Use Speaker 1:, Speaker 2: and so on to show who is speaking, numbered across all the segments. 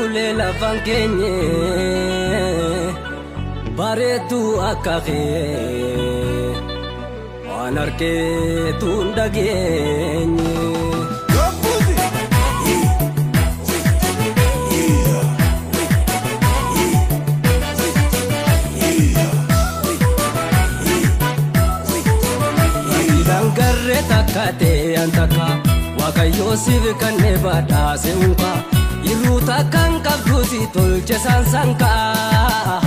Speaker 1: Fuulee lafaan keenye bareedduu akka kee waan argeetu hin dhageenye. Garree takka ta'e takka Waaqayyoo siif kennee badhaase unka irruu takkaan qabdu si tolche saansankaa.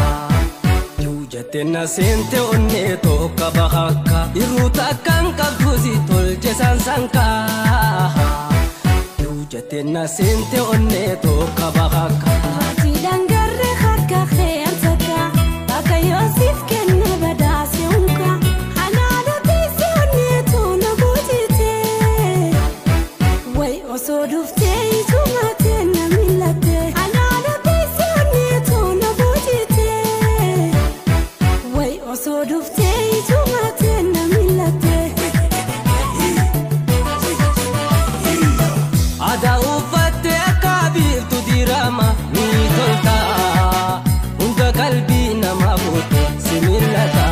Speaker 1: Jettee na seente onnee tokko bahakka irruu takkaan qabdu si tolche saansankaa. Jettee na seente onnee tokko bahakka.
Speaker 2: Dangarree harka kee takka Waaqayyoo siif kennee badhaase unka. Osoo dhuftee ijuma na mil'atte. Anaana teessee onneetu na boojite. Wayi osoo dhuftee ijuma na mil'atte.
Speaker 1: Aadaa uffattee akka biiftu dirama ni tolta. Hunda qalbii namaa fuute si mil'ata.